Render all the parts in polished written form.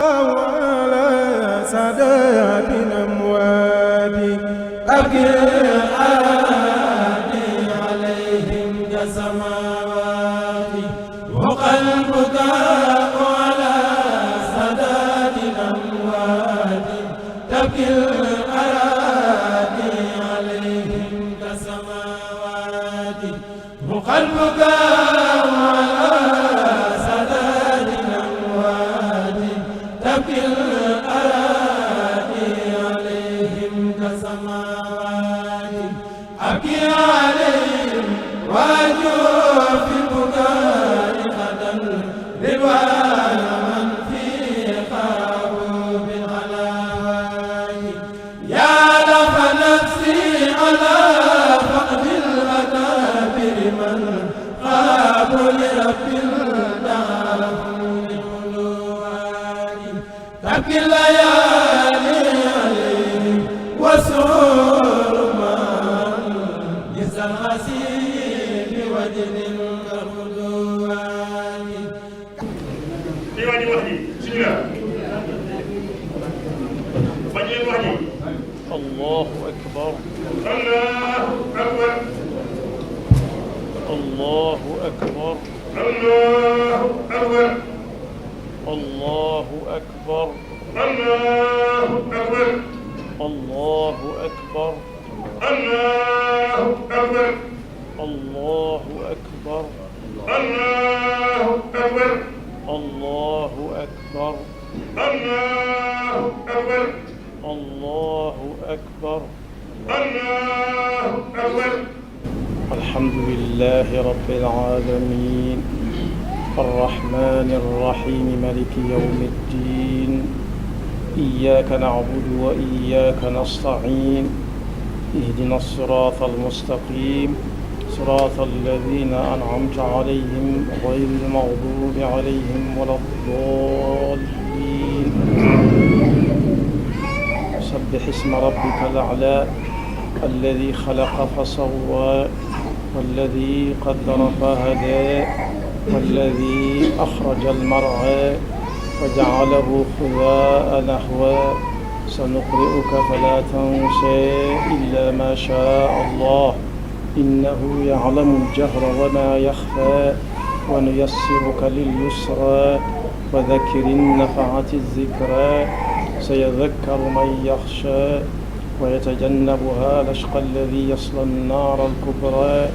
وعلى سادات الأموات أبكي الأراضي عليهم كالسماوات وقلبك على سادات الأموات تبكي الأراضي عليهم كالسماوات وقلبك الله أكبر الله أكبر الله أكبر الله أكبر الله أكبر الله أكبر الله أكبر الله أكبر الله أكبر الله أكبر الله أكبر الله أكبر الله أكبر الله أكبر. الحمد لله رب العالمين الرحمن الرحيم مالك يوم الدين إياك نعبد وإياك نستعين اهدنا الصراط المستقيم صراط الذين أنعمت عليهم غير المغضوب عليهم ولا الضالين سبح اسم ربك الأعلى الذي خلق فسوى والذي قدر فهدى والذي أخرج المرعى وجعله خذاء نحوا سنقرئك فلا تنسى إلا ما شاء الله إنه يعلم الجهر وما يخفى ونيسرك لليسرى وذكر النفعة الذكرى سيذكر من يخشى ويتجنبها الأشقى الذي يصلى النار الكبرى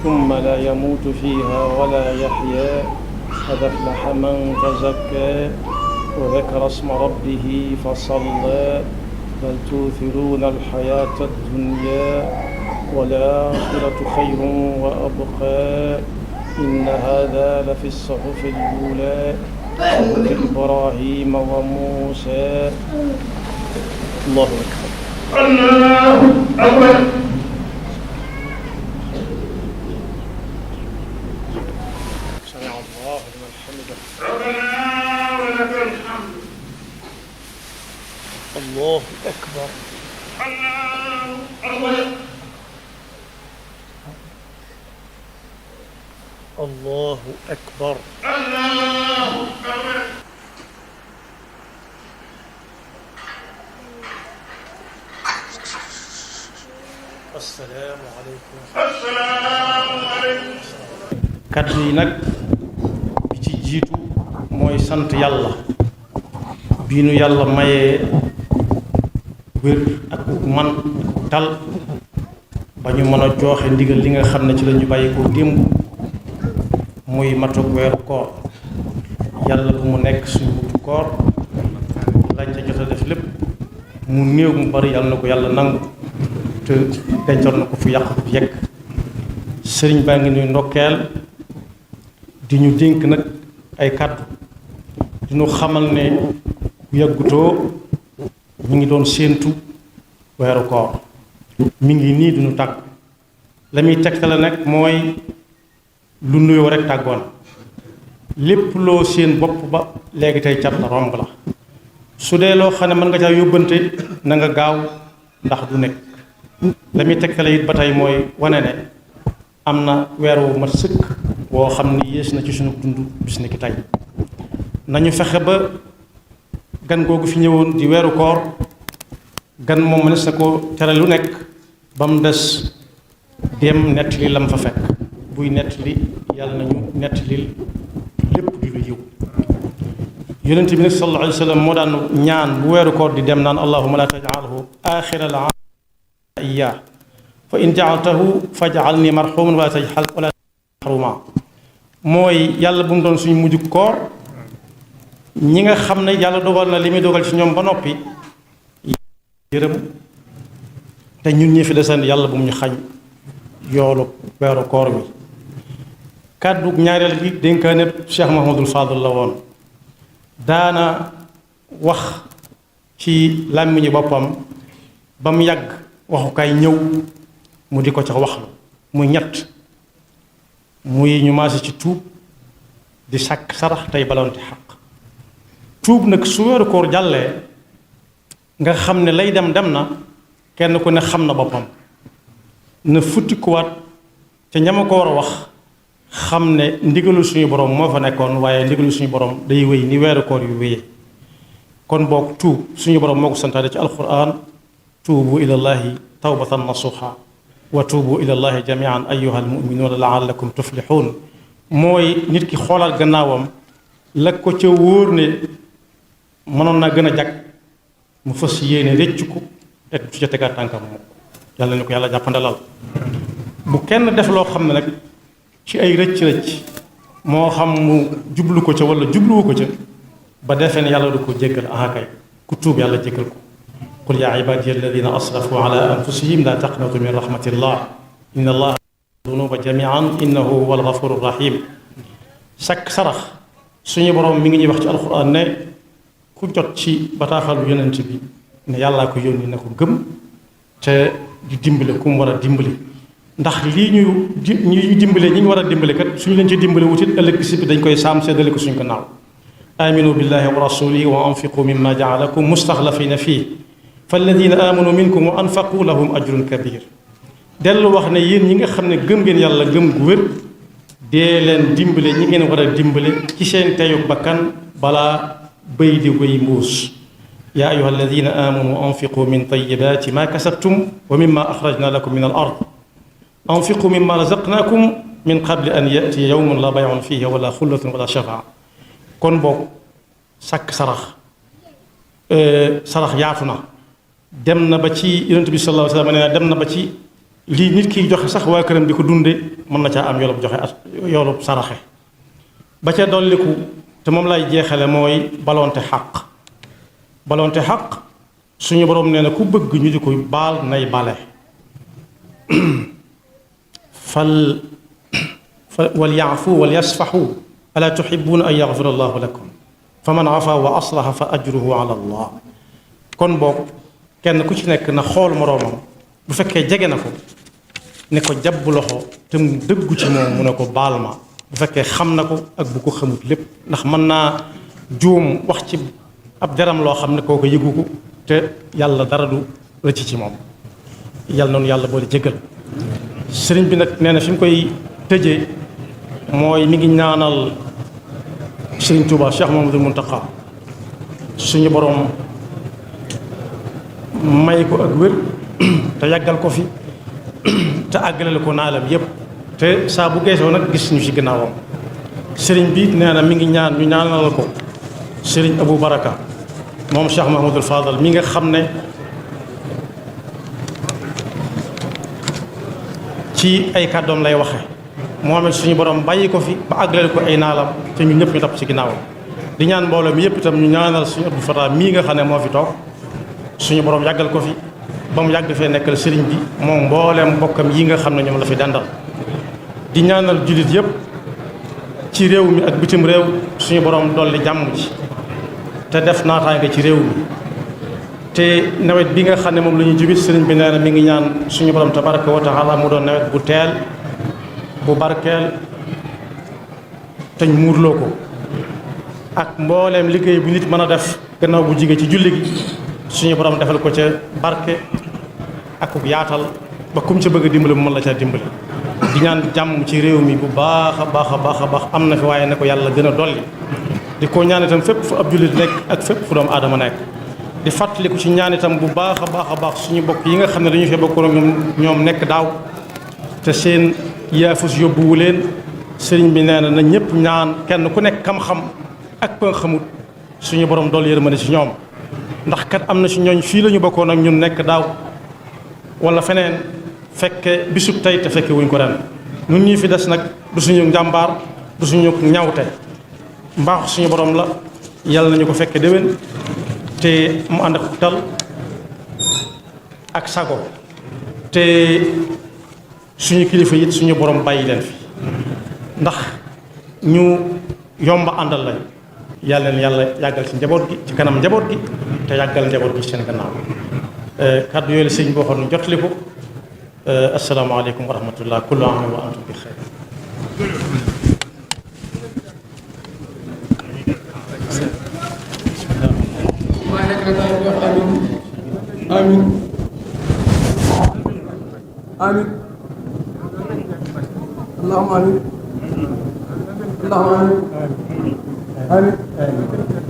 ثم لا يموت فيها ولا يحيا قد أفلح من تزكى وذكر اسم ربه فصلى بل تؤثرون الحياة الدنيا والآخرة خير وأبقى إن هذا لفي الصحف الأولى صحف إبراهيم وموسى. الله أكبر. الله أكبر. سمع الله لمن حمده. ربنا ولك الحمد. الله أكبر. الله أكبر. الله أكبر. الله أكبر. السلام عليكم. السلام عليكم. kaddu yi nag bi ci jiitu mooy sant yàlla bii nu yàlla mayee wér ak man tal ba ñu mën a jooxe ndigal li nga xam ne ci la ñu bàyyi ko démb muy matug weeru koor yàlla bu mu nekk suñu wutu koor lañ ca jot a def lépp mu néew mu bari yàlla na ko yàlla nangu te dencoon na ko fu yàq fi yekk sëriñ baa ngi nuy ndokkeel di ñu dénk nag ay kàddu di ñu xamal ne bu yàggutoo ñu ngi doon séentu weeru koor mi ngi nii duñu tàgg la muy tegtale nag mooy lu nuyoo rek tàggoon lépp loo seen bopp ba léegi tey cat la romb la su dee loo xam ne mën nga caa yóbbante na nga gaaw ndax du nekk la muy tegtale it ba tey mooy wane ne am na weer wu mat sëkk woo xam ni yées na ci suñu dund bis ni ki tey nañu fexe ba gan googu fi ñëwoon di weeru koor gan moom mënees na ko tere lu nekk ba mu des dem nettali lam fa fekk buy nettali yàlla nañu nettali lépp di lu yiw yonent bi nag sallallahu alayhi wa sallam moo daan ñaan bu weeru koor di dem naan allahuma la tajalhu axira al iya fa in jaaltahu fajalni marxuman wala tajal wala maxruma mooy yàlla bu mu doon suñu mujj koor ñi nga xam ne yàlla dogal na li muy dogal ci ñoom ba noppi yërëm te ñun ñi fi desandi yàlla bu mu ñu xañ yoolu weeru koor mi kàddu ñaareel bi dénkaane Cheikh Mahamadul Fadal la woon daana wax ci làmmiñu boppam ba mu yàgg waxukaay ñëw mu di ko ca waxlu muy ñett muy ñu maase ci tuub di sàkk sarax tey balonte xaq tuub nag su weeru koor jàllee nga xam ne lay dem na kenn ku ne xam na boppam na futtikuwaat ca ñama ko war a wax xam ne ndigalu suñu borom moo fa nekkoon waaye ndigalu suñu borom day wéy ni weeru koor yu wéyee kon boog tuub suñu borom moo ko santaane ci alquran tuubu ilallahi tawbatan nasuha wa tuubu ilallahi jamian ayuha almuminuuna laallakum tuflixuun mooy nit ki xoolaat gannaawam la ko ca wóor ne mënoon naa gën a jag mu fas yéene réccu ko te du ca tegaat tànkam moom yàlla ni ko yàlla jàppandalal bu kenn def loo xam ne nag ci ay rëcc-rëcc moo xam mu jublu ko ca wala jubluwu ko ca ba defee ne yàlla du ko jéggal ahakay ku tuub yàlla jéggal ko qul yaa ibaadiya alladina asrafu ala anfusihim la taqnatu min rahmatillah inna allaha dunuba jamian innahu huwa alghafuru rahim sakk sarax suñu borom mi ngi ñuy wax ci alquran ne ku jot ci bataaxalu yonent bi ne yàllaa ko yónni na ko gëm te di dimbale ku mu war a dimbali ndax lii ñuy dimbale ñi ñu war a dimbale kat suñu leen ci dimbale wutit ëllëg si bi dañ koy saam seddale ko suñ ko naaw aminu billahi wa rasulihi wa anfiqu mimma jaalakum mustaxlafina fii falladina amanu minkum wa anfaqu lahum ajrun kabir dellu wax ne yéen ñi nga xam ne gëm ngeen yàlla gëm gu wér dee leen dimbale ñi ngeen war a dimbale ci seen teyu bakkan balaa bëy di wéy mbuus yaa ayuha alladina amanu anfiqu min tayibati ma kasabtum wa mimma axrajna lakum min al ard anfiqu mimma razaqnakum min qabli an yatiya yawmun la bayun fihi wala xullatun wala shafaa kon boog sàkk sarax yaatu na dem na ba ci yonent bi sallallahu alayhi wa sallam nee na dem na ba ci lii nit kiy joxe sax waa këram di ko dunde mën na caa am yoolub joxe at yoolub saraxe ba ca dolliku te moom lay jeexale mooy balonte xaq suñu borom nee na ku bëgg ñu di ko baal nay bale wal yaafu wal yasfaxu alaa tuxibuuna an yaxfira allahu lakum fa man afa wa aslaha fa ajruhu ala allah kon boog kenn ku ci nekk na xool moroomam bu fekkee jege na ko ne ko jàpp loxo te mu dëggu ci moom mu ne ko baal ma bu fekkee xam na ko ak bu ko xamut lépp ndax mën naa juum wax ci ab deram loo xam ne kooku yëgu ko te yàlla dara du rëcc ci moom yàlla noonu yàlla boole jéggal sëriñ bi nag nee na fi mu koy tëjee mooy mi ngi ñaanal sëriñ Touba Cheikh Mamadou Mountakha suñu borom may ko ak wér te yàggal ko fi te àggaleel ko naalam yépp te saa bu geesoo nag gis ñu ci gannaawam sëriñ bi nee na mi ngi ñaan ñu ñaanal ko sëriñ Abou Baraka moom Cheikh Mahamadul Fadal mi nga xam ne ci ay kàddoom lay waxe moom it suñu borom bàyyi ko fi ba àggaleel ko ay naalam te ñu ñëpp ñu topp ci ginnaawam di ñaan mbooloo mi yépp itam ñu ñaanal suñu Abdou Fatah mii nga xam ne moo fi toog suñu borom yàggal ko fi ba mu yàgg fee nekkal sëriñ bi moom mbooleem mbokkam yi nga xam ne ñoom la fi dandal di ñaanal jullit yépp ci réew mi ak bitim réew suñu borom dolli jàmm ji te def naataange ci réew mi te nawet bi nga xam ne moom la ñuy jubit sëriñ bi nee na mi ngi ñaan suñu borom tabaraka wa taala mu doon nawet bu teel bu barkeel te ñu muurloo ko ak mbooleem liggéey bu nit mën a def gannaaw bu jige ci julli gi suñu borom defal ko ca barke ak yaatal ba kum ca bëgg a dimbali mu mën la caa dimbali di ñaan jàmm ci réew mi bu baax a baax a baax a baax am na fi waaye ne ko yàlla gën a dolli di ko ñaan itam fépp fu ab jullit nekk ak fépp fu doomu aadama nekk di fàttaliku ci ñaan itam bu baax a baax suñu bokk yi nga xam ne dañu fee bokkoon ak ñoom nekk daaw te seen yaafus yóbbuwu leen sëriñ bi nee na ñëpp ñaan kenn ku nekk xam-xam ak pa xamut suñu borom dool yërmande ci ñoom ndax kat am na ci ñooñ fii la ñu bokkoon ak ñun nekk daaw wala feneen fekke bisub tey te fekke wuñ ko ren ñun ñii fi des nag du suñu njàmbaar du suñu ñawte mbaaxu suñu borom la yàlla nañu ko fekke déwén te mu ànd ak tal ak sago te suñu kilifa it suñu borom bàyyi leen fi ndax ñu yomba àndal lañ yàlla leen yàlla yàggal ci njaboot gi ci kanam njaboot gi te yàggal njaboot gi ci seen gannaaw kàddu yooyu la sëñ boo xam ne jotali ko asalaamaaleykum wa rahmatullah kullu aam wa antum bi xeyr آمين آمين اللهم آمين اللهم آمين آمين